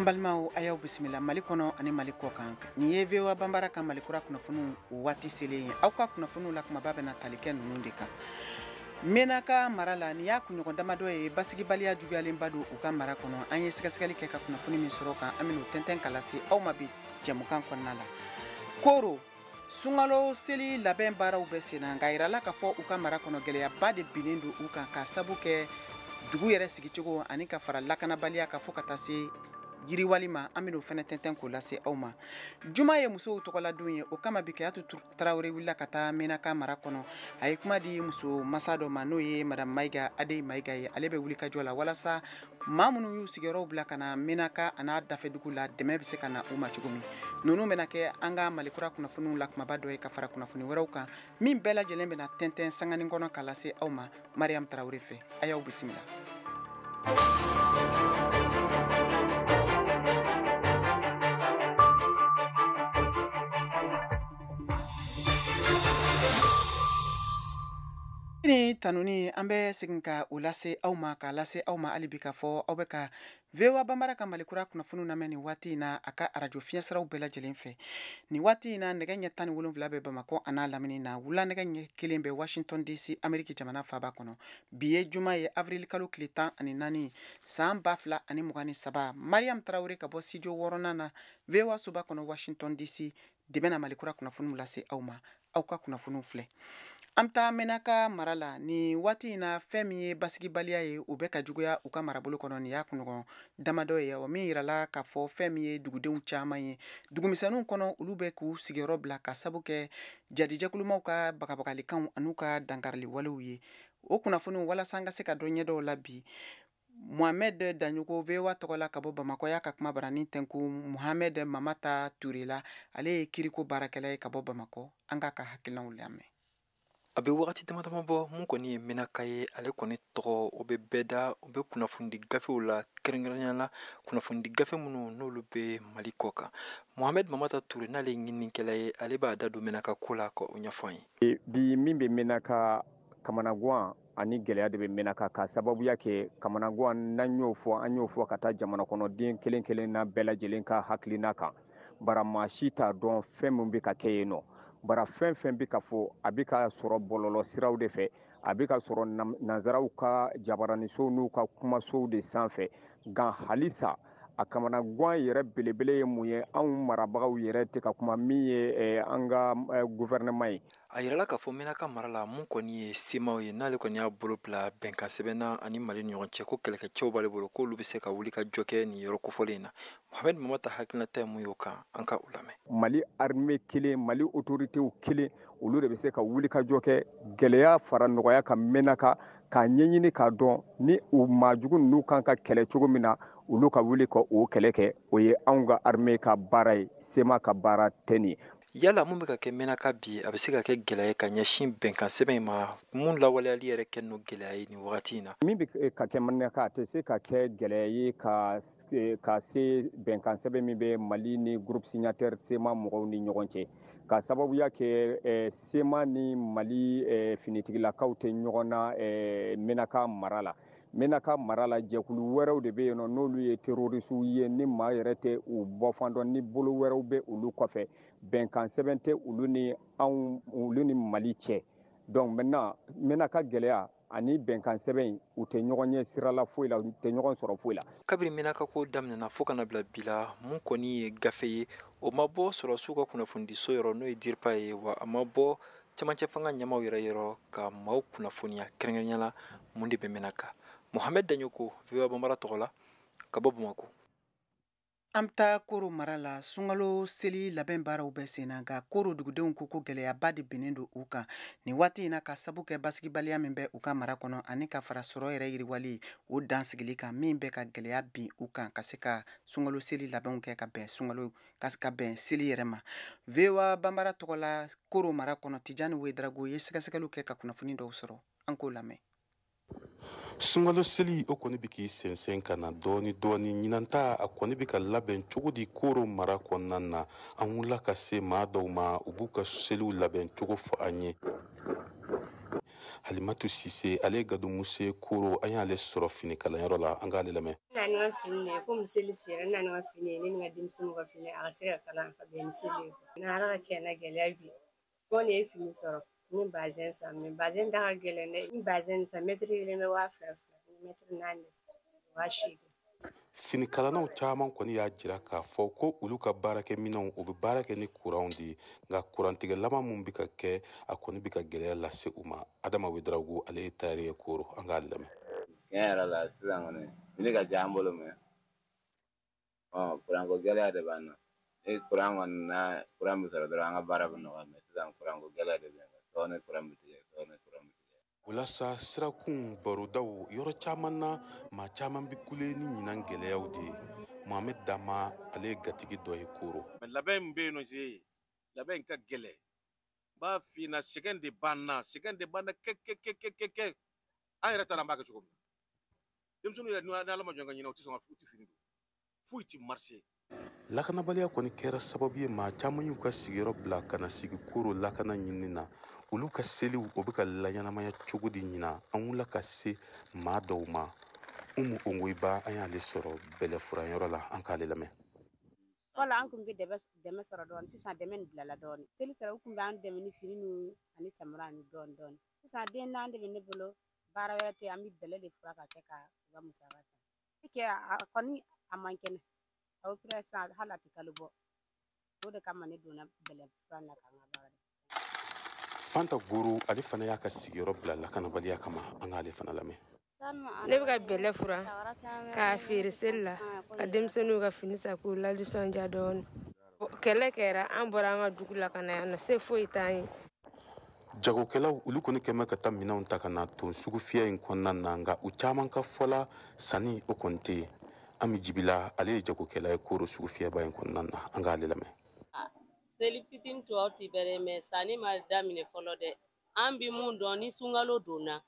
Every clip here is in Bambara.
Balimaw, a y'aw bisimila Mali kɔnɔ ani Mali kɔ kan. Nin ye VOA Banbara ka Mali kura kunnafoniw o waati selen ye. Aw ka kunnafoniw la kumaba bɛna tali kɛ ninnu de kan. Menaka mara la, nin y'a kunɲɔgɔn damadɔ ye, basigibaliya juguyalenba don u ka mara kɔnɔ. An ye sɛgɛsɛgɛli kɛ ka kunnafoni min sɔrɔ kan, an bɛn'o tɛntɛn ka lase aw ma bi jɛmukan kɔnɔna la. Koro sunkalo seli labɛn baaraw bɛ sen na, nka a yirala k'a fɔ u ka mara kɔnɔ gɛlɛyaba de binnen don u kan ka sabu kɛ dugu yɛrɛ sigicogo ani ka fara lakanabaliya kan fo ka taa se yiriwali ma. An bɛn'o fɛnɛ tɛntɛn k'o lase aw ma. Juma ye musow tɔgɔladon ye, o kama bi Kayatu Tarawele wulila ka taa Menaka mara kɔnɔ. A ye kuma di muso masa dɔ ma, n'o ye Madame Mayiga Adeyi Mayiga ye. Ale bɛ wuli ka jɔ la walasa maa minnu y'u sigiyɔrɔw bila ka na Menaka a n'a dafɛdugu la, dɛmɛ bɛ se ka na u ma cogo min. Ninnu bɛna kɛ an ka Mali kura kunnafoniw la kumaba dɔ ye ka fara kunnafoni wɛrɛw kan min bɛɛ lajɛlen bɛna tɛntɛn sanganin kɔnɔ ka lase aw ma Mariam Tarawele fɛ. A y'aw bisimila. Ni tanuni an bɛ segin ka o lase aw ma, k'a lase aw ma hali bi k'a fɔ aw bɛ ka VOA Banbara ka Mali kura kunnafoniw lamɛn nin waati in na a ka arajo fiɲɛsiraw bɛɛ lajɛlen fɛ. Nin waati in na nɛgɛ ɲɛ 17 bɛ Bamakɔ a n'a lamini na, wula nɛgɛ ɲɛ 1 bɛ Washington DC Ameriki jamana faaba kɔnɔ. Bi ye juma ye, avril kalo tile 14 san 2023. Mariam Tarawele ka bɔ studio 6nan na VOA soba kɔnɔ Washington DC de bɛna Mali kura kunnafoniw lase aw ma. Aw ka kunnafoniw filɛ. An bɛ taa Menaka mara la nin waati in na, fɛn min ye basigibaliya ye, o bɛ ka juguya u ka marabolo kɔnɔ. Nin y'a kunɲɔgɔn damadɔ ye, wa min yirala k'a fɔ fɛn min ye dugudenw caman ye dugumisɛnninw kɔnɔ, olu bɛ k'u sigiyɔrɔ bila ka sabu kɛ jadijɛkulumaw ka bagabagalikanw an'u ka dankarili walew ye. O kunnafoniw walasa an ka se ka dɔ ɲɛdɔn o la bi, Mohamed Daɲogo VOA tɔgɔ la ka bɔ Bamakɔ y'a ka kuma baranin tɛnku Mohamed Mamata Ture la. Ale ye kiriko baarakɛla ye ka bɔ Bamakɔ. An k'a ka hakilinaw lamɛn. A bɛ wagati dama dama bɔ, mun kɔni ye Menaka ye, ale kɔni tɔgɔ o bɛ bɛɛ da, o bɛ kunnafonidi gafew la, kɛrɛnkɛrɛnnenya la kunnafonidi gafe minnu n'olu bɛ Mali kɔ kan. Mohamed Mamata Ture n'ale ye ɲininikɛla ye, ale b'a da don Menaka ko la k'o ɲɛfɔ an ye. Bi min bɛ Menaka, kamanagan ani gɛlɛya de bɛ Menaka ka sababuya kɛ kamanagan n'an y'o fɔ, an y'o fɔ ka taa jamana kɔnɔden kelen kelen na bɛɛ lajɛlen ka hakilina kan. Bara maa si t'a dɔn fɛn min bɛ ka kɛ yen nɔ. Bara fɛn fɛn bɛ ka fɔ, a bɛ ka sɔrɔ bɔlɔlɔ siraw de fɛ, a bɛ ka sɔrɔ nanzaraw ka jabaranisow n'u ka kumasow de sanfɛ. Nka halisa a kamanagan yɛrɛ belebele ye mun ye, anw marabagaw yɛrɛ tɛ ka kuma min ye an ka gouvernement ye. A yirala k'a fɔ Menaka mara la, mun kɔni ye semaw ye, n'ale kɔni y'a bolo bila bɛnkan sɛbɛn na ani Mali ni ɲɔgɔn cɛ, ko kɛlɛkɛcɛw b'ale bolo, k'olu bɛ se ka wuli ka jɔ kɛ nin yɔrɔ kofɔlen in na. Mohamed Mamata hakilinata ye mun y'o kan, an ka o lamɛn. Mali armée kelen, Mali autoritéw kelen, olu de bɛ se ka wuli ka jɔ kɛ gɛlɛya fara nɔgɔya kan Menaka, k'a ɲɛɲini k'a dɔn ni u maajugu ninnu kan ka kɛlɛ cogo min na, olu ka wuli ka o kɛlɛ kɛ. O ye anw ka armée ka baara ye, sema ka baara tɛ nin ye. Yala mun bɛ ka kɛ Menaka bi, a bɛ se ka kɛ gɛlɛya ye ka ɲɛsin bɛnkan sɛbɛn in ma, mun lawaleyali yɛrɛ kɛ n'o gɛlɛya ye nin wagati in na? Min bɛ ka kɛ Menaka, a tɛ se ka kɛ gɛlɛya ye ka se bɛnkan sɛbɛn min bɛ Mali ni groupe signataire sema mɔgɔw ni ɲɔgɔn cɛ, ka sababuya kɛ sema ni Mali finitigilakaw tɛ ɲɔgɔn na Menaka mara la. Menaka mara la, jɛkulu wɛrɛw de bɛ yen nɔ n'olu ye terroristew ye, ni maa yɛrɛ tɛ u bɔfan dɔn, ni bolo wɛrɛw bɛ olu kɔfɛ. Bɛnkan sɛbɛn tɛ olu ni anw, olu ni Mali cɛ. Donc maintenant Menaka gɛlɛya ani bɛnkan sɛbɛn in, u tɛ ɲɔgɔn ɲɛ sira la foyi la, u tɛ ɲɔgɔn sɔrɔ foyi la. Kabini Menaka ko daminɛna fo ka na bila bi la, mun kɔni ye gafe ye, o ma bɔ sɔrɔdasiw ka kunnafonidiso yɔrɔ n'o ye DIRPA ye, wa a ma bɔ cɛmancɛ fanga ɲɛmaaw yɛrɛ yɔrɔ ka maaw kunnafoniya kɛrɛnkɛrɛnnenya la mun de bɛ Menaka. Mohamed Daɲoko, VOA Banbara tɔgɔ la ka bɔ Bamakɔ. An bɛ taa Koro mara la. Sunkalo seli labɛn baaraw bɛ sen na, nka Koro dugudenw ko ko gɛlɛyaba de binnen don u kan nin waati in na ka sabu kɛ basigibaliya min bɛ u ka mara kɔnɔ ani ka fara sɔrɔ yɛrɛ yiriwali o dan sigili kan, min bɛ ka gɛlɛya bin u kan ka se ka sunkalo seli labɛnw kɛ ka bɛn sunkalo ka se ka bɛn seli yɛrɛ ma. VOA Banbara tɔgɔ la Koro mara kɔnɔ, Tijani Wedrago ye sɛgɛsɛgɛliw kɛ ka kunnafoni dɔw sɔrɔ, an k'o lamɛn. Sunkalo seli o kɔni bɛ k'i sɛnsɛn ka na dɔɔni dɔɔni. Ɲinan ta a kɔni bɛ ka labɛn cogo di Koro mara kɔnɔna na? An wulila ka se maa dɔw ma, u b'u ka seliw labɛn cogo fɔ an ye. Halimatu Sise, ale ye Gadumuse Koro, an y'ale sɔrɔ finikalanyɔrɔ la, an k'ale lamɛn. N nana ni n ka fini de ye, komi seli sera, n nana ni n ka fini ye, ne ni n ka denmisɛnninw ka fini, a ka se ka kalan ka bɛn ni seli ye. N'Ala ka tiɲɛ na gɛlɛya bi, ko ne ye fini sɔrɔ, n ye bazɛn san, mais bazɛn da ka gɛlɛn dɛ. N bazɛn san mɛtiri kelen bɛ 2000 2000, n ye mɛtiri 4 de san 8000. Finikalannaw caman kɔni y'a jira k'a fɔ ko olu ka baarakɛminɛnw, u bɛ baara kɛ ni kuranw de ye, nka kurantigɛ laban min bɛ ka kɛ, a kɔni bɛ ka gɛlɛya lase u ma. Adama Wedarago, ale ye tayɛri ye Koro, an k'ale lamɛn. Tiɲɛ yɛrɛ la, sisan kɔni fini ka diya an bolo, mais kuranko gɛlɛya de b'an na. Ni kuran kɔni na, kuran bɛ sɔrɔ dɔrɔn, an ka baara bɛ nɔgɔya, mais sisan kuranko gɛlɛya de bɛ yen. Sɔɔni kuran bɛ tigɛ, sɔɔni kuran bɛ tigɛ. O la sa, sirakun barodaw yɔrɔ caman na, maa caman bɛ kule ni ɲinan gɛlɛyaw de ye. Mohamed Dama, ale ye gatigi dɔ ye Koro. Labɛn min bɛ yen nɔ, se labɛn ka gɛlɛn, n b'a f'i ɲɛna, sɛgɛn de b'an na, sɛgɛn de b'an na kɛ kɛ kɛ kɛ kɛ kɛ. An yɛrɛ t'a dɔn an b'a kɛ cogo min na. Denmisɛnninw yɛrɛ, ni Ala ma jɔn ka ɲinɛ, u tɛ sɔn ka, u tɛ fini don, foyi ti marché. Lakanabaliya kɔni kɛra sababu ye, maa caman y'u ka sigiyɔrɔ bila ka na sigi Koro lakana ɲinini na. Olu ka seliw, o bɛ ka laɲɛnamaya cogo di ɲina? An wulila ka se maa dɔw ma. Umu Ongoyiba, an y'ale sɔrɔ bɛlɛfuranyɔrɔ la, an k'ale lamɛn. Fɔlɔ an tun bɛ dɛmɛ sɔrɔ dɔɔnin, sisan dɛmɛ nin bilala dɔɔnin. Seli sera, u tun b'an dɛmɛ ni fini ninnu ani samara ani dɔɔnin dɔɔnin. Sisan den naani de bɛ ne bolo, baara wɛrɛ tɛ, an bɛ bɛlɛ de fura ka kɛ ka u ka musaka san. Kɛ a kɔni a man kɛnɛ, a bɛ sisan hali a tɛ kalo bɔ. O de kama ne donna bɛlɛ fura na ka n ka baara kɛ. Fanta Goro, ale fana y'a ka sigiyɔrɔ bila lakanabaliya kama, an k'ale fana lamɛn. Ne bɛ ka bɛlɛ fura k'a feere seli la, ka denmisɛnninw ka fini san k'u ladisɔndiya dɔɔnin. Kɛlɛ kɛra, an bɔra an ka dugu la ka na yan nɔ, se foyi t'an ye. Jagokɛlaw, olu kɔni kɛmɛ ka taa minɛnw ta ka na ton sugu fiyɛ in kɔnɔna na, nka u caman ka fɔla, sanni o kɔni tɛ yen. Ami Jibila, ale ye jagokɛla ye Koro sugu fiyɛba in kɔnɔna na, an k'ale lamɛn. Seli fitini tɔw ti bɛrɛ, mais sanni ma daminɛ fɔlɔ dɛ. An bi mun dɔn, ni sunkalo donna,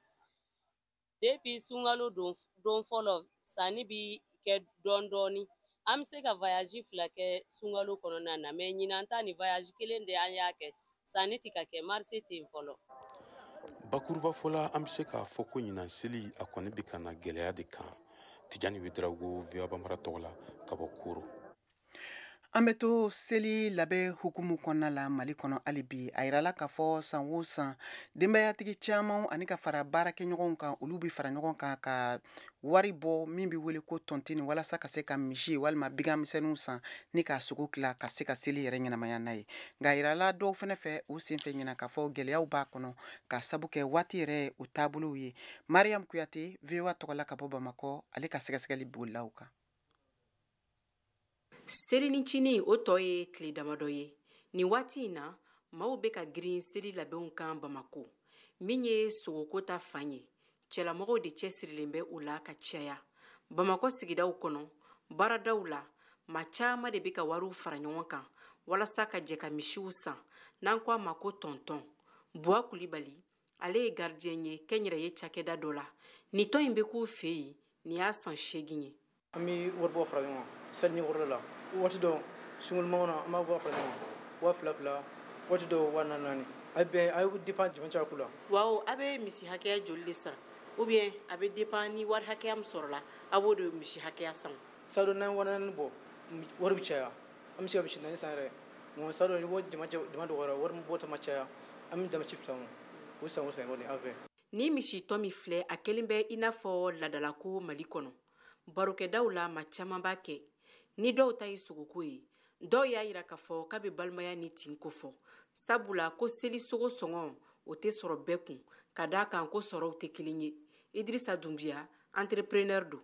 depuis sunkalo don fɔlɔ, sanni bi kɛ dɔɔni dɔɔni. An bɛ se ka voyage 2 kɛ sunkalo kɔnɔna na, mais ɲinan ta ni voyage kelen de an y'a kɛ, sanni ti ka kɛ, marché tɛ yen fɔlɔ. Bakuruba fɔ la, an bɛ se k'a fɔ ko ɲinan seli, a kɔni bɛ ka na gɛlɛya de kan. Tijani Wedarago, VOA Bambara tɔgɔ la, ka bɔ Koro. An bɛ to seli labɛn hukumu kɔnɔna la Mali kɔnɔ hali bi. A yirala k'a fɔ san o san, denbayatigi caman ani ka fara baarakɛɲɔgɔnw kan, olu bɛ fara ɲɔgɔn kan ka wari bɔ min bɛ wele ko tontine, walasa ka se ka misi walima bigan misɛnninw san ni k'a sogo tila ka se ka seli yɛrɛ ɲɛnamaya n'a ye. Nka a yirala dɔw fana fɛ o senfɛ ɲina k'a fɔ gɛlɛyaw b'a kɔnɔ, ka sabu kɛ waati yɛrɛ o taabolow ye. Mariam Kuyate, VOA tɔgɔ la ka bɔ Bamakɔ, ale ka sɛgɛsɛgɛli bolila o kan. Seli ni cini, o tɔ ye tile damadɔ ye. Nin waati in na, maaw bɛ ka girin seli labɛnw kan Bamako. Min ye sogoko ta fan ye, cɛlamɔgɔw de cɛsirilen bɛ o la ka caya. Bamakɔ sigidaw kɔnɔ, baaradaw la, maa caman de bɛ ka wariw fara ɲɔgɔn kan walasa ka jɛ ka misiw san, n'an ko a ma ko tɔntɔn. Buwa Kulibali, ale ye gardien ye kɛnyɛrɛye cakɛda dɔ la. Nin tɔn in bɛ k'u fɛ yen, nin y'a san 8 ye. An bɛ wari bɔ fara ɲɔgɔn kan sali ɲɛkɔrɔla la. Waati dɔ sunkalo kɔnɔ, an b'a bɔ fara ɲɔgɔn kan 2000 2000, waati dɔw 4000 4000. A bɛ a bɛ dépend jama caya ko la. Waaw, a bɛ misi hakɛya joli de sara, ou bien a bɛ dépend ni wari hakɛya min sɔrɔla, a b'o de misi hakɛya san? Sadon n'an ye 4000 bɔ, wari bɛ caya, an bɛ se ka misi 4 san yɛrɛ. Mɔgɔ sadon ni wari jama dɔgɔyara, wari min bɔta ma caya, an bɛ jama ci 2 ma. O san o san kɔni an fɛ. Ni misi tɔ min filɛ, a kɛlen bɛ i n'a fɔ laadalako Mali kɔnɔ. Barokɛdaw la, maa caman b'a kɛ. Ni dɔw ta ye sogoko ye, dɔw y'a yira k'a fɔ k'a bɛ balimaya ni tin kofɔ, sabula ko seli sogo sɔngɔ o tɛ sɔrɔ bɛɛ kun, ka d'a kan ko sɔrɔw tɛ kelen ye. Idirisa Dunbiya, entrepreneur don.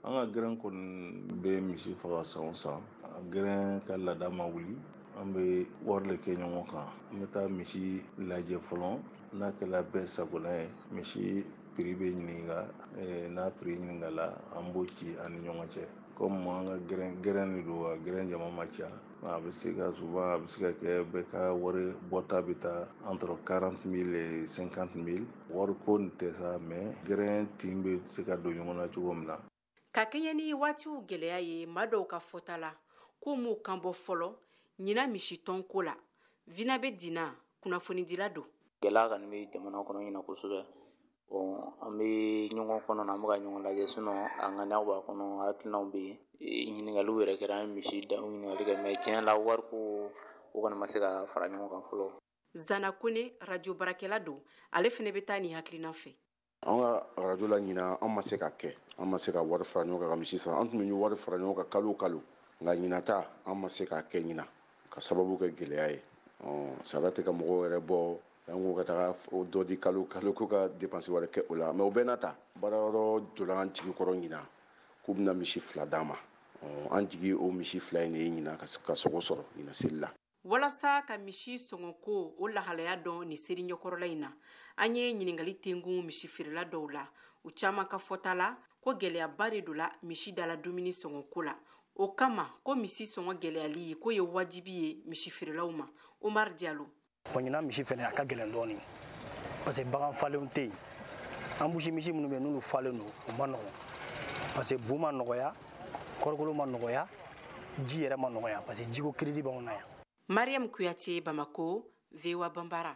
An ka gɛrɛn kɔni bɛ misi faga san o san. A gɛrɛn ka laada ma wuli, an bɛ wari de kɛ ɲɔgɔn kan. An bɛ taa misi lajɛ fɔlɔ, n'a kɛla bɛɛ sagona ye, misi prix bɛ ɲininka, n'a prix ɲininka la, an b'o ci an ni ɲɔgɔn cɛ. Comme an ka gɛrɛn gɛrɛn de don, a gɛrɛn jama ma ca, a bɛ se ka souvent a bɛ se ka kɛ bɛɛ ka wari bɔta bɛ taa entre 40 000 et 50 000. Wari ko nin tɛ sa, mais gɛrɛn tin bɛ se ka don ɲɔgɔn na cogo min na. Ka kɛɲɛ ni waatiw gɛlɛya ye, maa dɔw ka fɔta la k'u m'u kan bɔ fɔlɔ ɲinan misitɔn ko la. Vina bɛ dina, kunnafonidila don. Gɛlɛya kɔni bɛ jamana kɔnɔ ɲina kosɛbɛ. Bon, an bɛ ɲɔgɔn kɔnɔ na, an bɛ ka ɲɔgɔn lajɛ, sinon a ŋaniyaw b'a kɔnɔ, hakilinaw bɛ yen, ɲininkaliw yɛrɛ kɛra, an ye misi da ɲininkali kɛ, mais tiɲɛ la wariko o kɔni ma se ka fara ɲɔgɔn kan fɔlɔ. Zana Kone, radio baarakɛla don, ale fana bɛ taa nin hakilina fɛ. An ka radio la ɲina, an ma se ka kɛ, an ma se ka wari fara ɲɔgɔn kan ka misi san. An tun bɛ wari fara ɲɔgɔn kan kalo o kalo, nka ɲina ta an ma se k'a kɛ ɲina ka sababu kɛ gɛlɛya ye. Sara tɛ ka mɔgɔw yɛrɛ bɔ, an ko ka taga dɔ di kalo kalo ko ka dépense wɛrɛ kɛ o la, mais o bɛɛ n'a ta baarayɔrɔ donna an jigi kɔrɔ ɲina k'u bɛna misi 2 d'an ma. An jigi o misi 2 in de ye ɲina ka sogo sɔrɔ ɲina seli la. Walasa ka misi sɔngɔko o lahalaya dɔn nin seli ɲɛkɔrɔla in na, an ye ɲininkali tengun misi feerela dɔw la. U caman ka fɔta la ko gɛlɛyaba de donna misi dala dumuni sɔngɔko la. O kama ko misi sɔngɔ gɛlɛyali k'o ye wajibi ye misi feerelaw ma. Omar Diallo. Bon, ɲinan misi fɛnɛ a ka gɛlɛn dɔɔni parce que bagan falenw tɛ yen. An busi misi minnu bɛ yen n'olu falen don, o ma nɔgɔn parce que bu ma nɔgɔya, kɔrɔkolo ma nɔgɔya, ji yɛrɛ ma nɔgɔya parce que jiko crise b'anw na yan. Mariam Kouyaté, Bamako, VOA Bambara.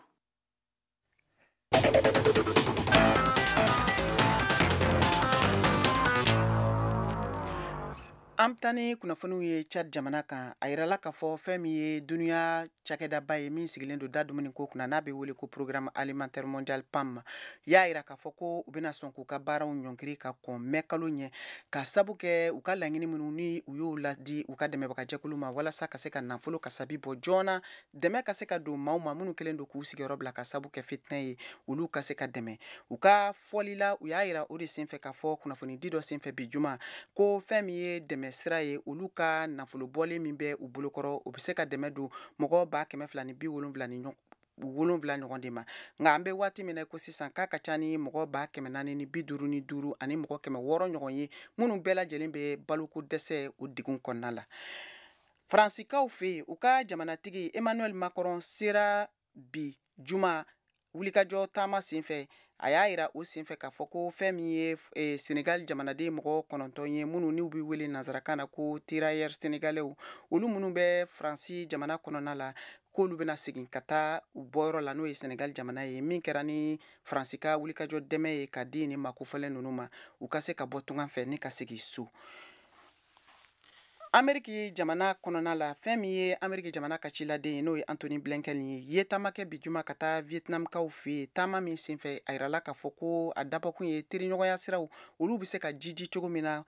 An bɛ taa ni kunnafoniw ye Tchad jamana kan. A yirala k'a fɔ fɛn min ye duniya cakɛdaba ye min sigilen don da dumuni ko kunna, n'a bɛ wele ko Programme alimentaire mondial PAM, y'a yira k'a fɔ ko u bɛna sɔn k'u ka baaraw ɲɔngiri ka kɔn mɛ kalo ɲɛ, ka sabu kɛ u ka laɲini minnu ni u y'o ladi u ka dɛmɛbagajɛkulu ma walasa ka se ka nafolo kasabi bɔ joona, dɛmɛ ka se ka don maaw ma minnu kɛlen don k'u sigiyɔrɔ bila ka sabu kɛ fitinɛ ye, olu ka se ka dɛmɛ. U ka fɔli la, u y'a yira o de senfɛ k'a fɔ kunnafonidi dɔ senfɛ bi juma ko fɛn min ye dɛmɛ sira ye, olu ka nafolo bɔlen min bɛ u bolokɔrɔ, o bɛ se ka dɛmɛ don mɔgɔ 277 ɲɔgɔn de ma. Nka an bɛ waati min na ko sisan k'a ka ca ni mɔgɔ 455 ani mɔgɔ 600 ɲɔgɔn ye minnu bɛɛ lajɛlen bɛ baloko dɛsɛ o degun kɔnɔna la. Faransikaw fɛ yen, u ka jamanatigi Emmanuel Macron sera bi juma wulikajɔ taama senfɛ. A y'a yira o senfɛ k'a fɔ ko fɛn min ye Senegal jamanaden mɔgɔ 9 ye minnu n'u bɛ wele nanzarakan na ko tirailleurs sénégalais, olu minnu bɛ Faransi jamana kɔnɔna la, k'olu bɛna segin ka taa u bɔyɔrɔ la, n'o ye Senegal jamana ye, min kɛra ni Faransi ka wulikajɔ dɛmɛ ye ka di nin makofɔlɛ ninnu ma, u ka se ka bɔ tunga fɛ ni ka segin so. Ameriki jamana kɔnɔna la, fɛn min ye Ameriki jamana ka ciladen ye, n'o ye Anthony Blinken ye, ye taama kɛ bi juma ka taa Vietnamkaw fɛ yen. Taama min senfɛ, a yirala k'a fɔ ko a dabɔkun ye teriɲɔgɔnya siraw olu bɛ se ka jiji cogo min na.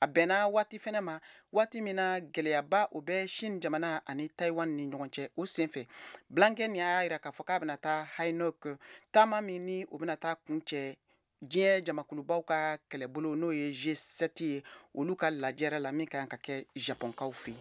A bɛnna waati fɛnɛ ma, waati min na gɛlɛyaba o bɛ Chine jamana ani Taiwan ni ɲɔgɔn cɛ. O senfɛ, Blinken y'a yira k'a fɔ k'a bɛna taa Hanoi, taama min ni o bɛna taa kuncɛ diɲɛ jamakulubaw ka kɛlɛbolo n'o ye G7 ye, olu ka lajɛrɛ la min ka kan ka kɛ Japonkaw fɛ yen.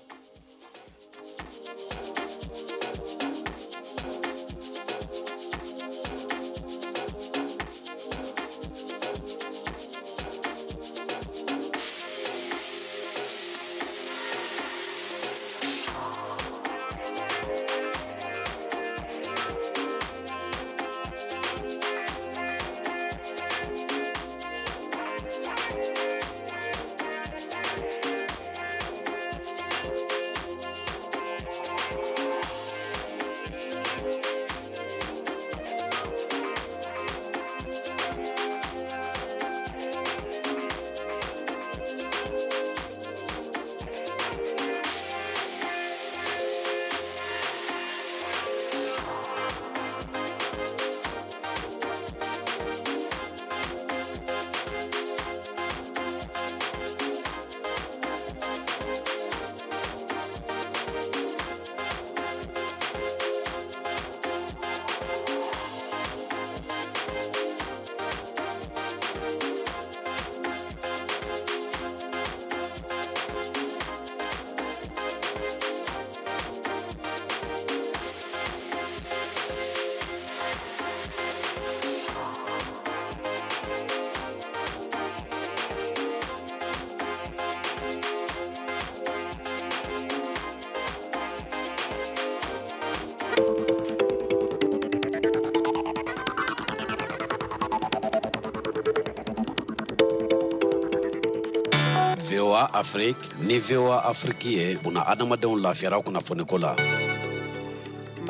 VOA Afrique ni VOA Afrique ye buna adamadenw lafiyara kunnafoniko la.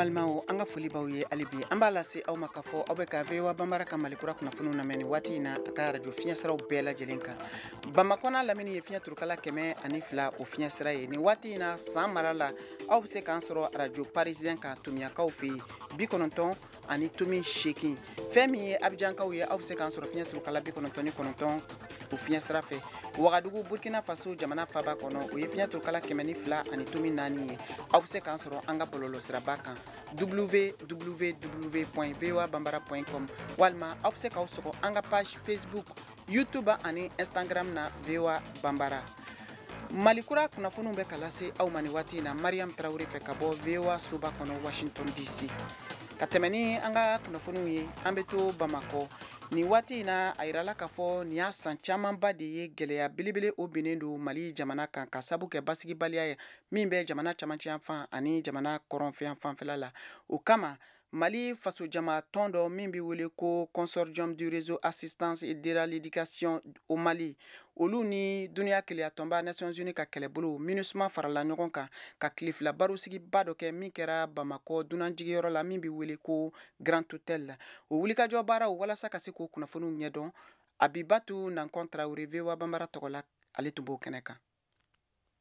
An balimaw, an ka foli b'aw ye hali bi. An b'a lase aw ma k'a fɔ aw bɛ ka VOA Banbara ka Malikura kunnafoniw lamɛn nin waati in na a ka arajo fiɲɛsiraw bɛɛ lajɛlen kan. Bamakɔ n'a lamini ye fiɲɛ turukala 102 o fiɲɛsira ye. Nin waati in na, San mara la, aw bɛ se k'an sɔrɔ arajo Parisien kan Tomiyakaw fɛ yen, 90.8. Fɛn min ye Abijankaw ye, aw bɛ se k'an sɔrɔ fiɲɛ turukala 99 o fiɲɛsira fɛ. Wagadugu, Burkina Faso jamana faba kɔnɔ, o ye fiɲɛ turukala 102.4 ye. Aw bɛ se k'an sɔrɔ an ka bɔlɔlɔsiraba kan www.voabambara.com, walima aw bɛ se k'aw sɔgɔ an ka page Facebook, YouTube ani Instagram na VOA Bambara. Malikura kunnafoniw bɛ ka lase aw ma nin waati in na Mariam Tarawele fɛ ka bɔ VOA soba kɔnɔ Washington DC. Ka tɛmɛ ni an ka kunnafoniw ye, an bɛ to Bamakɔ nin waati in na. A yirala k'a fɔ nin y'a san camanba de ye, gɛlɛya belebele o binnen don Mali jamana kan ka sabu kɛ basigibaliya ye min bɛ jamana camancɛ fan ani jamana kɔrɔnfɛ fanfɛla la. O kama, Mali fasojama tɔn dɔ min bɛ wele ko Consortium du réseau assistance et de l'éducation au Mali, olu ni duniya kelenya Nations Unies ka kɛlɛbolo MINUSMA farala ɲɔgɔn kan ka tile fila barosigiba dɔ kɛ min kɛra Bamakɔ dunanjigiyɔrɔ la min bɛ wele ko Grand Hôtel. O wulikajɔ baaraw, walasa ka se k'o kunnafoniw ɲɛdɔn, Abibatu Nankɔn Tarawele, VOA Banbara tɔgɔ la, ale tun b'o kɛnɛ kan.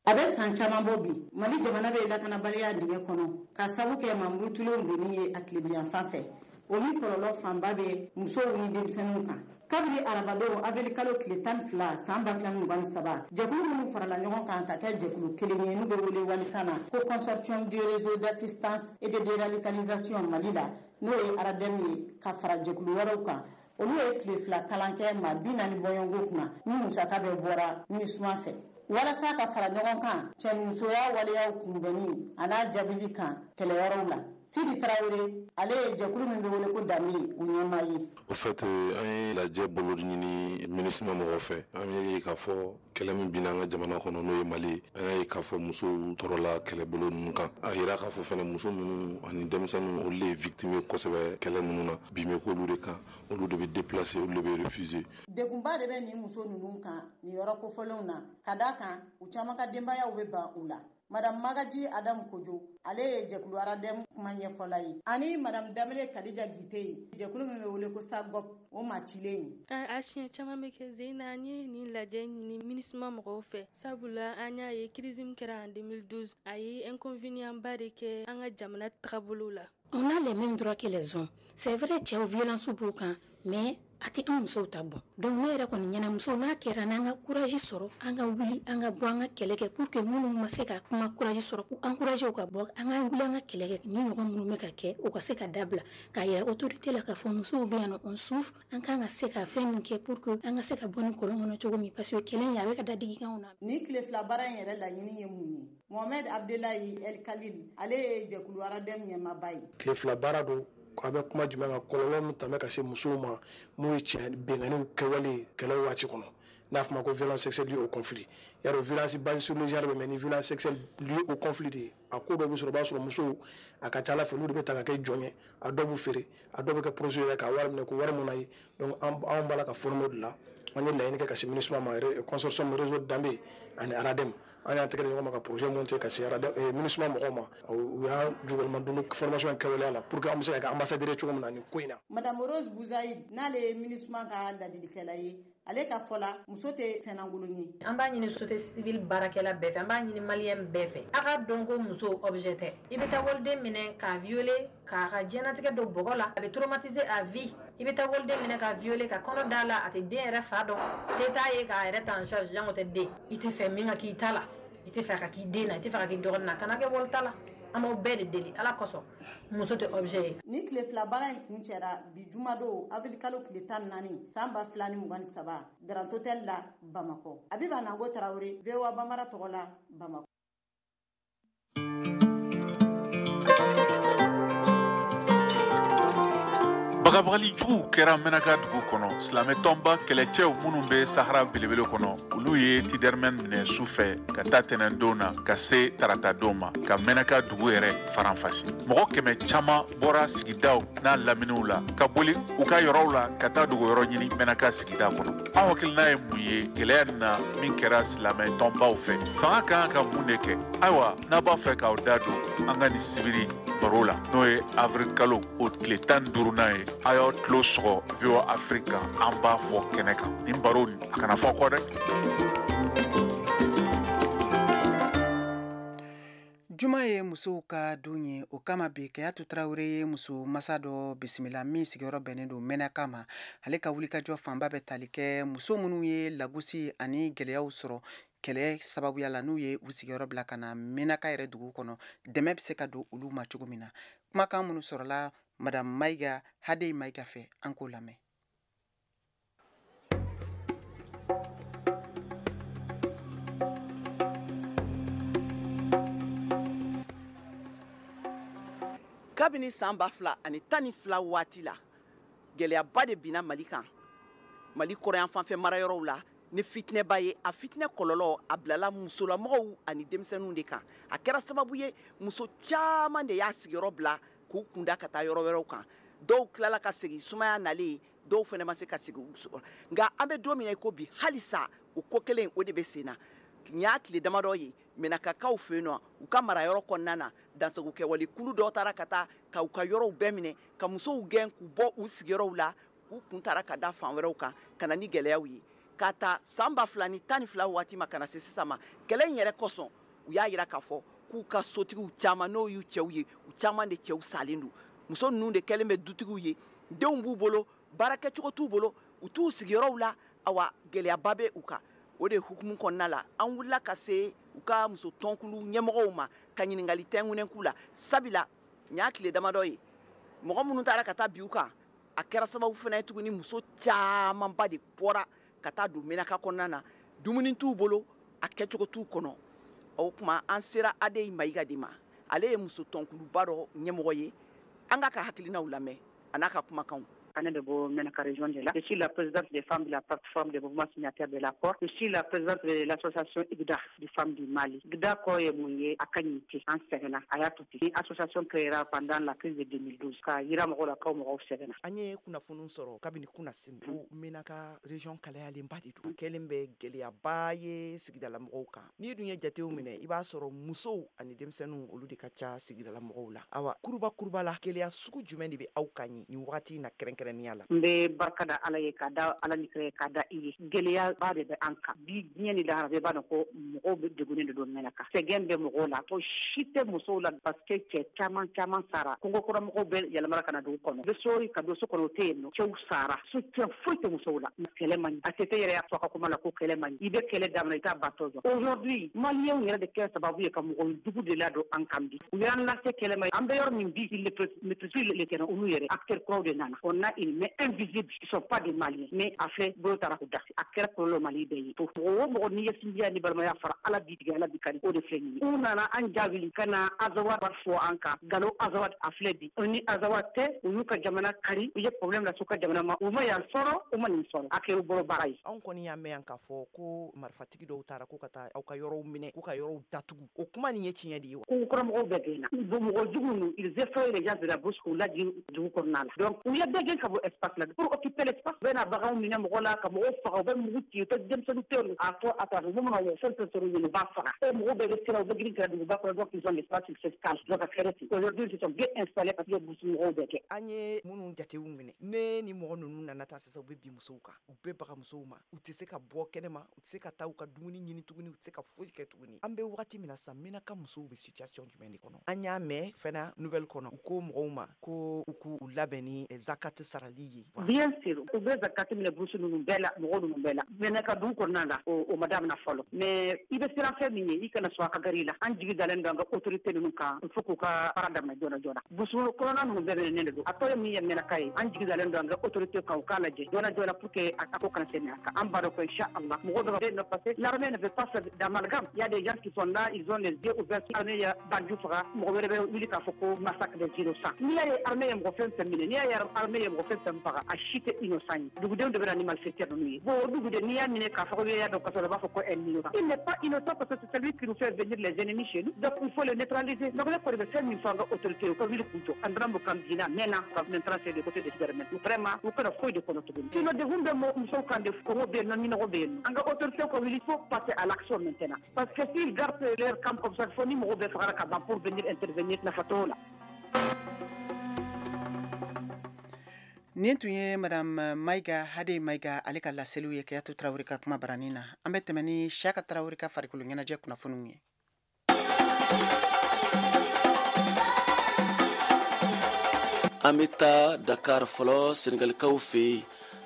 A bɛ san caman bɔ bi, Mali jamana bɛ lakanabaliya dingɛ kɔnɔ ka sabu kɛ mamurutulenw donni ye a tilebiyan fɛ, o min kɔlɔlɔ fanba bɛ musow ni denmisɛnninw kan. Kabini arabadon avril kalo tile 12 san 2023, jɛkulu minnu farala ɲɔgɔn kan ka kɛ jɛkulu kelen ye n'u bɛ wele walikan na ko Consortium du réseau d'assistance et de déradicalisation Mali la, n'o ye ARADEM ye, ka fara jɛkulu wɛrɛw kan, olu ye tile 2 kalan kɛ maa 40 bɔɲɔgɔnko kunna ni musaka bɛɛ bɔra MINUSMA fɛ, walasa ka fara ɲɔgɔn kan cɛnimusoya waleyaw kunbɛnni a n'a jaabili kan kɛlɛyɔrɔw la. Sidi Tarawele, ale ye jɛkulu min bɛ wele ko Danbe, o ɲɛmaa ye. Au fait, an ye lajɛ bolo ɲini MINUSMA mɔgɔw fɛ. An ye k'a fɔ kɛlɛ min binna an ka jamana kɔnɔ, n'o ye Mali, an y'a ye k'a fɔ musow tɔɔrɔla kɛlɛbolo ninnu kan. A yira k'a fɔ fɛnɛ muso ninnu ani denmisɛnninw, olu de ye victime ye kosɛbɛ kɛlɛ ninnu na. Bin bɛ k'olu de kan, olu de bɛ déplacer, olu de bɛ refuser. Degunba de bɛ nin muso ninnu kan nin yɔrɔ kofɔlenw na, ka d'a kan u caman ka denbayaw bɛ ban u la. Madame Magaji Adamu Kojo, ale ye jɛkulu ARADEM kuma ɲɛfɔla ye, ani Madame Damele Kadija Gite ye jɛkulu min bɛ wele ko SAGOP, o maa cilen ye. A siɲɛ caman bɛ kɛ Zeyina, an ye nin lajɛ ɲini MINUSMA mɔgɔw fɛ, sabula an y'a ye crise min kɛra en 2012, a ye inconvénient ba de kɛ an ka jamana tagabolo la. On a les mêmes droits que les hommes. C'est vrai, cɛw violence b'u kan, mais a tɛ an musow ta bɔ. Donc ne yɛrɛ kɔni ɲɛna, musow n'a kɛra n'an ka courage sɔrɔ, an ka wuli, an ka bɔ, an ka kɛlɛ kɛ pour que minnu ma se ka kuma courage sɔrɔ, k'u encourager u ka bɔ, an ka wuli, an ka kɛlɛ kɛ. Ni ɲɔgɔn minnu bɛ ka kɛ, o ka se ka dabila, k'a yira autorité la k'a fɔ musow bɛ yan nɔ, on souffre. An kan ka se ka fɛn min kɛ pour que an ka se ka bɔ nin kɔlɔn kɔnɔ cogo min, parce que kɛlɛ in a bɛ ka dadigi anw na. Nin tile 2 baara in yɛrɛ laɲini ye mun ye? Mohamed Abdelayi El Khalil, ale ye jɛkulu ARADEM ɲɛmaaba ye. Tile 2 baara don. A bɛ kuma jumɛn kan? Kɔlɔlɔ min tun bɛ ka se musow ma, n'o ye cɛ binkanniw kɛwale kɛlɛ waati kɔnɔ, n'a fɔ ma ko violence sexuelle liée au conflit. Yarɔ, violence basée sur le genre bɛ, mais ni violence sexuelle liée au conflit de ye, a ko dɔw bɛ sɔrɔ, i b'a sɔrɔ musow a ka ca ala fɛ, olu de bɛ ta ka kɛ jɔn ye, a dɔw bɛ feere, a dɔw bɛ kɛ projet yɛrɛ ka wari minɛ ko wari mun na ye. Donc anw b'a la ka former o de la. An ye laɲini kɛ ka se MINUSMA ma, consortium réseau Danbe ani ARADEM, an y'an tɛgɛ di ɲɔgɔn ma ka projet monter ka se MINUSMA mɔgɔw ma. U y'an jukɔrɔma don formation kɛwaleya la pour que an bɛ se ka kɛ ambassadeur ye cogo min na nin ko in na. Madame Rose Bouzaïd, n'ale ye MINUSMA ka ladilikɛla ye, ale ka fɔ la, muso tɛ fɛnlankolon ye. An b'a ɲini société civile baarakɛla bɛɛ fɛ, an b'a ɲini malien bɛɛ fɛ, a ka dɔn ko muso objet tɛ. I bɛ taa waliden minɛ k'a violer, k'a ka diɲɛnatigɛ don bɔgɔ la, a bɛ traumatiser à vie. I bɛ taa waliden minɛ k'a violer, ka kɔnɔ da la, a tɛ den yɛrɛ fa dɔn, se t'a ye k'a yɛrɛ ta en charge, jango tɛ den. I tɛ fɛ min ka k'i ta la, i tɛ fɛ a ka k'i den na, i tɛ fɛ ka k'i dɔgɔnin na, kana kɛ wali ta la. An b'aw bɛɛ de deli Ala kosɔn, muso tɛ objet ye. Ni tile 2 baara in kun cɛra bi jumadon avril kalo tile 14 san 2023, Grand Hôtel la Bamakɔ. Abiba Nango Tarawele, VOA Banbara tɔgɔ la, Bamakɔ. Bagabagali juguw kɛra Mɛnaka dugu kɔnɔ. Silamɛtɔnba kɛlɛcɛw minnu bɛ Sahara belebele kɔnɔ, olu ye Tidɛrimɛn minɛ su fɛ ka taa tɛnɛndon na ka se taratadon ma, ka Mɛnaka dugu yɛrɛ faranfasi. Mɔgɔ 100 caman bɔra sigidaw n'a laminiw la ka boli u ka yɔrɔw la ka taa dogoyɔrɔ ɲini Mɛnaka sigida kɔnɔ. Aw hakilina ye mun ye gɛlɛya nin na min kɛra silamɛtɔnbaw fɛ? Fanga ka kan ka mun de kɛ? Ayiwa, n'a b'a fɛ k'aw da don an ka nin sibiri baro la, n'o ye avril kalo o tile 15nan ye. A y'aw tulo sɔgɔ VOA Afrique kan, an b'a fɔ kɛnɛ kan. Nin baro nin, a kana fɔ kɔ dɛ. Juma ye musow ka don ye, o kama bi Kayatu Tarawele ye muso masa dɔ bisimila min sigiyɔrɔ bɛnnen don Mɛnaka ma. Ale ka wulikajɔ fanba bɛ tali kɛ muso minnu ye lagosi ani gɛlɛyaw sɔrɔ kɛlɛ sababuya la, n'u ye u sigiyɔrɔ bila ka na Mɛnaka yɛrɛ dugu kɔnɔ, dɛmɛ bɛ se ka don olu ma cogo min na. Kumakan minnu sɔrɔla Madame Mayiga Hadeyi Mayiga fɛ, an k'o lamɛn. Kabini san 2012 waati la, gɛlɛyaba de binna Mali kan, Mali kɔrɔyan fanfɛ marayɔrɔw la, ni fitinɛba ye. A fitinɛ kɔlɔlɔ a bilala musolamɔgɔw ani denmisɛnninw de kan. A kɛra sababu ye muso caman de y'a sigiyɔrɔ bila k'u kunda ka taa yɔrɔ wɛrɛw kan. Dɔw tilala ka segin sumaya nalen, dɔw fana ma se ka segin u so. Nka an bɛ don min na i ko bi, halisa o ko kelen o de bɛ sen na. Nin y'a tile damadɔ ye Mɛnakakaw fɛ yen nɔ, u ka marayɔrɔ kɔnɔna na, dansagokɛwale kulu dɔw taara ka taa ka u ka yɔrɔw bɛɛ minɛ, ka musow gɛn k'u bɔ u sigiyɔrɔw la, k'u kun taara ka da fan wɛrɛw kan ka na ni gɛlɛyaw ye. Ka ta san 2012 waati ma ka na se sisan ma, kɛlɛ in yɛrɛ kosɔn, u y'a jira k'a fɔ k'u ka sotigiw caman, n'o y'u cɛw ye, u caman de cɛw salen don. Muso ninnu de kɛlen bɛ dutigiw ye, denw b'u bolo, baarakɛcogo t'u bolo, u t'u sigiyɔrɔw la, awa gɛlɛyaba bɛ u kan. O de hukumu kɔnɔna la, an wulila ka se u ka muso tɔnkulu ɲɛmɔgɔw ma ka ɲininkali tɛnkunnen k'u la. Sabula nin y'a tile damadɔ ye, mɔgɔ minnu taara ka taa bi u kan, a kɛra sababu fana ye tuguni muso camanba de bɔra ka taa don Mɛnaka kɔnɔna na, dumuni t'u bolo, a kɛcogo t'u kɔnɔ. O tuma an sera Adeyi Mayiga de ma, ale ye muso tɔnkuluba dɔ ɲɛmɔgɔ ye. An k'a ka hakilinaw lamɛn a n'a ka kumakanw. De bɔ Ménaka région de la. Je suis la présidente des femmes de la plateforme des mouvements signataires de l'accord. Je suis la présidente de l'association IGDA des femmes du Mali. IGDA kɔrɔ ye mun ye? A ka ɲi ten, an sɛgɛnna, a y'a to ten. Ni association créera pendant la crise de 2012 ka yira mɔgɔw la k'aw mɔgɔw sɛgɛnna. An ye kunnafoniw sɔrɔ kabini kunasini ko Ménaka région kalayalenba de don, kɛlen bɛ gɛlɛyaba ye sigidala mɔgɔw kan. N'i dun ye jatew minɛ, i b'a sɔrɔ musow ani denmisɛnninw olu de ka ca sigidala mɔgɔw la. Awa kuruba kuruba la, gɛlɛya sugu jumɛn de bɛ aw kan nin wagati in na kɛrɛnkɛrɛnnenya la? N bɛ barika da Ala ye, ka da Ala ni kira ye, ka da i ye. Gɛlɛyaba de bɛ an kan bi, diɲɛ ni lahara bɛɛ b'a dɔn ko mɔgɔw bɛ degunnen de don Mɛnaka. Sɛgɛn bɛ mɔgɔw la, ko si tɛ musow la, parce que cɛ caman caman sara. Kungo kɔnɔ mɔgɔw bɛɛ yɛlɛmana ka na dugu kɔnɔ, bɛ so ka don so kɔnɔ, o tɛ yen nɔ. Cɛw sara, soutien foyi tɛ musow la. Kɛlɛ man ɲi, ATT yɛrɛ y'a fɔ a ka kuma la ko kɛlɛ man ɲi. I bɛ kɛlɛ daminɛ, i t'a batɔ jɔ. Aujourd'hui Maliyɛnw yɛrɛ de kɛra sababu ye ka mɔgɔ jugu de ladon an kan bi. U y'an lase kɛlɛ ma, an bɛ yɔrɔ min bi, ils maîtrisent le terrain. Olu yɛrɛ acteurs kuraw de nana. On a une main invisible qui sont pas des Maliens, mais a filɛ bolo taara k'u da. A kɛra kɔlɔlɔ Mali bɛɛ ye. Mɔgɔ o mɔgɔ n'i ye sinjiya ni balimaya fara, Ala b'i tigɛ, Ala b'i kari. O de filɛ nin ye. U nana an jaabi ka na Azawad fɔ an kan, Galo Azawad a filɛ bi. Ni Azawad tɛ, u y'u ka jamana kari, u ye problème lase u ka jamana ma. U ma yan sɔrɔ, u ma nin sɔrɔ, a kɛra u bolo baara ye. Anw kɔni y'a mɛn yan k'a fɔ ko marifatigi dɔw taara ko ka taa aw ka yɔrɔw minɛ, k'u ka yɔrɔw datugu. O kuma nin ye tiɲɛ de ye wa? Kungo kɔnɔ mɔgɔw bɛɛ gɛnna. Bon, mɔgɔ jugu ninnu, ils effraient les gens de la brousse k'u lajigin dugu kɔnɔna la. Donc u ye bɛɛ gɛn ka bɔ espace la pour occuper l'espace. U bɛ na baganw minɛ mɔgɔ la, ka mɔgɔw faga, u bɛ mugu ci, u tɛ denmisɛnnin tɛ yen. A fɔ a ta u mana fɛn fɛn sɔrɔ yen, u b'a faga. E mɔgɔw bɛɛ bɛ siran, u bɛ girin ka duguba kɔnɔ. Donc ils ont l'espace, ils se calent. Donc a kɛra ten. Aujourd'hui ils se sont bien installés parce que brousse mɔgɔw bɛɛ kɛ. An ye minnu jatew minɛ, ne ni mɔgɔ ninnu nana taa sisan, u bɛ bin musow kan, u bɛ baga musow ma, u tɛ se ka bɔ kɛnɛ ma, u tɛ se ka taa u ka dumuni ɲini tuguni, u tɛ se ka foyi kɛ tuguni. An bɛ wagati min na sisan, Ménaka musow bɛ situation jumɛn de kɔnɔ? An y'a mɛn fana nouvelle kɔnɔ, u ko mɔgɔw ma ko u k'u labɛn ni zakati sarali ye. Bien sûr, u bɛ zakati minɛ brousse ninnu bɛɛ la, mɔgɔ ninnu bɛɛ la. Ménaka dugu kɔnɔna la, o ma daminɛ fɔlɔ, mais i bɛ siran fɛn min ye, i kana sɔn a ka gari la. An jigi dalen don an ka autorité ninnu kan, il faut k'u ka baara daminɛ joona joona. Brousse kɔnɔna ninnu bɛɛ minɛnen de don. A tɔ ye min ye Ménaka ye, an jigi dalen don an ka autorité kan, u k'a lajɛ joona joona pour que a ko kana se a kan. An b'a dɔn ko inchallah mɔgɔ dɔ bɛ yen nɔ, parce que l'armée ne veut pas faire d'amalgame. Il y a des gens qui sont là, ils ont les yeux ouverts. Armée ye bandit faga, mɔgɔ wɛrɛ bɛ wuli k'a fɔ ko massacre des innocents. N'i y'a ye armée ye mɔgɔ fɛn fɛn minɛ, n'i y'a ye armée ye mɔgɔ fɛn fɛn faga, a si tɛ innocent ye. Dugudenw de bɛ na ni malfaiteur ninnu ye. Bon, o duguden n'i y'a minɛ k'a fɔ ko i y'a dɔn kasɔrɔ, u b'a fɔ ko un innocent. Il n'est pas innocent parce que c'est celui qui nous fait venir les ennemis chez nous. Donc il faut le neutraliser. Donc ne kɔni bɛ fɛn min fɔ an ka autorité ye, u ka wuli k'u jɔ. An dɔrɔn kan binna mɛnna, maintenant c'est le côté de Superman. Vraiment, u kana foyi de kɔnɔ tuguni. Sinon degun bɛ musow kan de, kɔngɔ bɛ yen nɔ, minɔgɔ bɛ yen nɔ. An ka autorité ka wuli, il faut passer à l'action maintenant. Parce que s'ils gardent leur camp comme ça, fo ni mɔgɔw bɛɛ fagara ka ban pour venir intervenir, nafa t'o la. Nin tun ye Madame Mayiga Hade Mayiga ale ka laseliw ye Keyatu Tarawele ka kuma baranin na. An bɛ tɛmɛ ni Siyaka Tarawele ka farikolo ɲɛnajɛ kunnafoniw ye. An bɛ taa Dakar fɔlɔ Senegalikaw fɛ yen.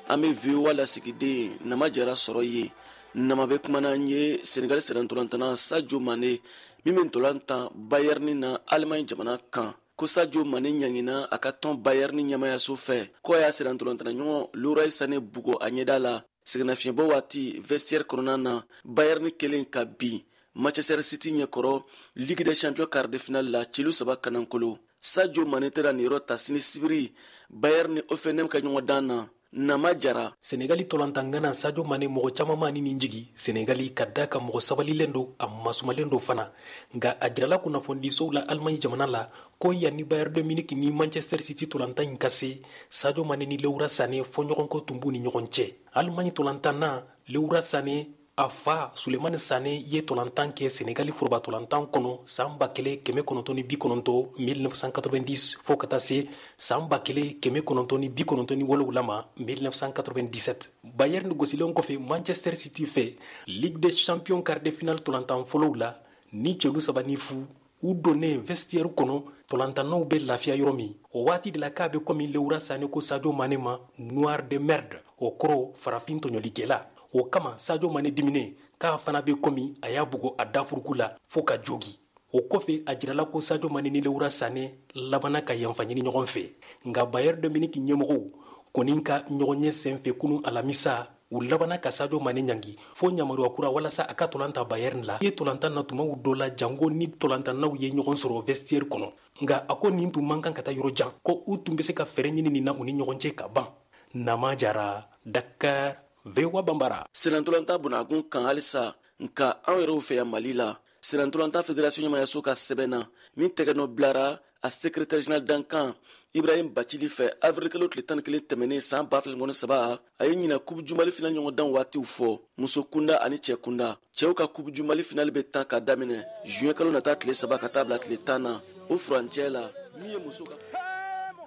An bɛ VOA lasigiden Nama Jara sɔrɔ yen. Nama bɛ kuma n'an ye Senegal sennantolatan Sadio Mane min bɛ ntolan tan Bayern na Allemagne jamana kan. Ko Sadio Mane ɲangina a ka tɔn Bayern ɲɛmayaso fɛ k'o y'a sennantolatan ɲɔgɔn Leroy Sané bugɔ a ɲɛda la sɛgɛnnafiɲɛbɔ waati vestiaire kɔnɔna na. Bayern kelen ka bin Manchester City ɲɛkɔrɔ Ligue des Champions quart de finale la celu 3 kanankolo. Sadio Mane tɛna niyɔrɔ ta sini sibiri Bayern ni Hoffenheim ka ɲɔgɔndan na. Nama Jara. Senegali tolantangana Sadio Mane mɔgɔ caman ma ni nin jigi Senegali ka da ka mɔgɔ sabalilen don, a masumalen don fana. Nka a jirala kunnafonidisow la Allemagne jamana la ko yanni Bayern de Munich ni Manchester City tolantan in ka se, Sadio Mane ni Leroy Sané fɔɲɔgɔnkɔ tun b'u ni ɲɔgɔn cɛ. Allemagne tolantanna Leroy Sané a fa Sulemani Sané ye tolantan kɛ Senegali foroba tolantan kɔnɔ san 1990 1990 fo ka taa se san 1997 ma 1997. Bayern gosilen kɔfɛ Manchester City fɛ Ligue des Champions quart de finale tolantan fɔlɔw la ni celu 3-0 u donnen vestiaire kɔnɔ tolantannaw bɛ lafiya yɔrɔ min. O waati de la k'a bɛ komi Leroy Sané ko Sadio Mane ma noir de merde, o kɔrɔ farafin tɔɲɔlikɛla. O kama Sadio Mane diminen k'a fana bɛ komi a y'a bugo a dafuruku la fo ka jogi. O kɔfɛ a jirala ko Sadio Mane ni Leroy Sané labanna ka yanfa ɲini ɲɔgɔn fɛ. Nka Bayern de Munich ɲɛmɔgɔw kɔni ka ɲɔgɔnye senfɛ kunun alamisa, u labanna ka Sadio Mane ɲangi fo yamaruya kura walasa a ka tolan ta Bayern la. I ye tolantan na tumaw dɔ la jango ni tolantannaw ye ɲɔgɔn sɔrɔ vestiaire kɔnɔ. Nka a ko nin tun man kan ka taa yɔrɔ jan, ko u tun bɛ se ka fɛɛrɛ ɲini nin na u ni ɲɔgɔn cɛ ka ban. Nama Jara, Dakar, VOA Bambara. Sennantolatan bonagun kan halisa, nka anw yɛrɛw fɛ yan Mali la, sennantolatan fédération ɲɛmayaso ka sɛbɛn na min tɛgɛnɔ bilara a secrétaire général dankan Ibrahim Bacili fɛ avril kalo tile 11 tɛmɛnen san 2023, a ye ɲina Coupe du Mali finale ɲɔgɔndan waatiw fɔ muso kunda ani cɛ kunda. Cɛw ka Coupe du Mali finale bɛ tan ka daminɛ juin kalo nata tile 3 ka taa bila tile 10 na. O furancɛ la min ye muso ka.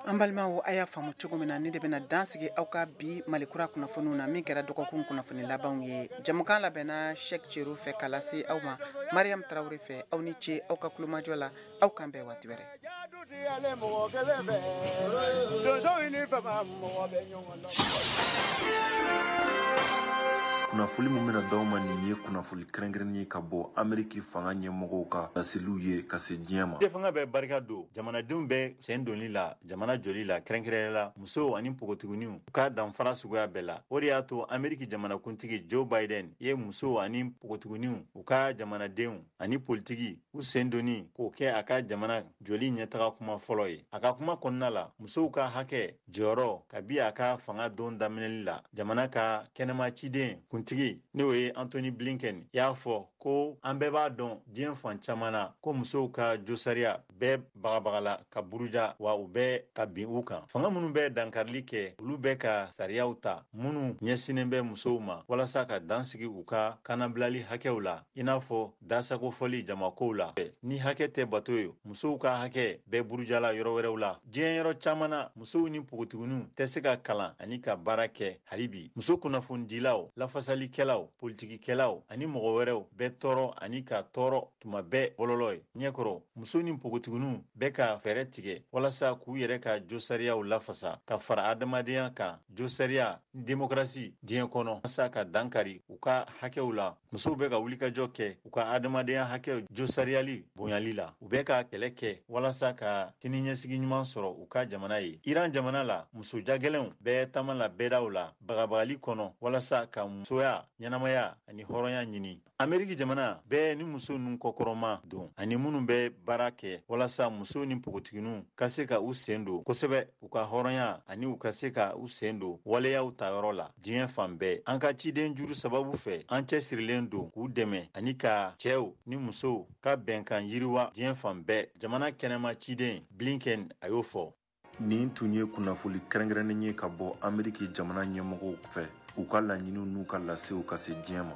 An balimaw, a y'a faamu cogo min na, ne de bɛna dan sigi aw ka bi Malikura kunnafoniw na min kɛra dɔgɔkun kunnafoni labanw ye. Jamukan labɛnna Cheikh Cero fɛ ka lase aw ma Mariam Tarawele fɛ. Aw ni ce aw ka kulomajɔ la, aw kan bɛn waati wɛrɛ. Kunnafoli min bɛna d'aw ma nin ye kunnafoli kɛrɛnkɛrɛnnen ye ka bɔ Ameriki fanga ɲɛmɔgɔw ka laseliw ye ka se diɲɛ ma. Fanga bɛ barika don jamanadenw bɛ sen donni la jamana joli la, kɛrɛnkɛrɛnnenya la musow ani npogotigininw u ka danfara suguya bɛɛ la. O de y'a to Ameriki jamanakuntigi Joe Biden ye musow ani npogotigininw u ka jamanadenw ani politiki u sen donni k'o kɛ a ka jamana joli ɲɛtaga kuma fɔlɔ ye. A ka kuma kɔnɔna la, musow ka hakɛ jɔyɔrɔ kabi a ka fanga don daminɛli la, jamana ka kɛnɛma ciden kuntigi n'o ye Anthony Blinken y'a fɔ ko an bɛɛ b'a dɔn diɲɛ fan caman na ko musow ka josariya bɛɛ bagabagala ka buruja, wa u bɛɛ ka bin u kan. Fanga minnu bɛ dankarili kɛ, olu bɛ ka sariyaw ta minnu ɲɛsinnen bɛ musow ma walasa ka dan sigi u ka kanabilali hakɛw la, i n'a fɔ dasakofɔli jamakow la. Ni hakɛ tɛ bato ye, musow ka hakɛ bɛɛ burujala yɔrɔ wɛrɛw la. Diɲɛ yɔrɔ caman na, musow ni npogotigininw tɛ se ka kalan ani ka baara kɛ hali bi. Muso kunnafonidilaw, lafasalikɛlaw, politikikɛlaw ani mɔgɔ wɛrɛw bɛ tɔɔrɔ ani ka tɔɔrɔ tuma bɛɛ bɔlɔlɔ ye ɲɛkɔrɔ. Muso ni npogotigininw bɛ ka fɛɛrɛ tigɛ walasa k'u yɛrɛ ka josariyaw lafasa ka fara adamadenya kan, josariya ni demokarasi diɲɛ kɔnɔ, walasa ka dankari u ka hakɛw la. Musow bɛ ka wulikajɔ kɛ u ka adamadenya hakɛw josariyali bonyali la. U bɛ ka kɛlɛ kɛ walasa ka siniɲɛsigi ɲuman sɔrɔ u ka jamana ye. Iran jamana la, muso jagɛlɛnw bɛ taama la bɛɛdaw la bagabagali kɔnɔ walasa ka musoya, ɲɛnamaya ani hɔrɔnya ɲini. Ameriki jamana bɛɛ ni muso ninnu kɔkɔrɔma don ani minnu bɛ baara kɛ walasa muso ni npogotigininw ka se ka u sen don kosɛbɛ u ka hɔrɔnya ani u ka se ka u sen don waleyaw tayɔrɔ la diɲɛ fan bɛɛ. An ka ciden juru sababu fɛ, an cɛsirilen don k'u dɛmɛ ani ka cɛw ni musow ka bɛnkan yiriwa diɲɛ fan bɛɛ. Jamana kɛnɛma ciden Blinken a y'o fɔ. Nin tun ye kunnafoli kɛrɛnkɛrɛnnen ye ka bɔ Ameriki jamana ɲɛmɔgɔw fɛ, u ka laɲiniw n'u ka lasew ka se diɲɛ ma.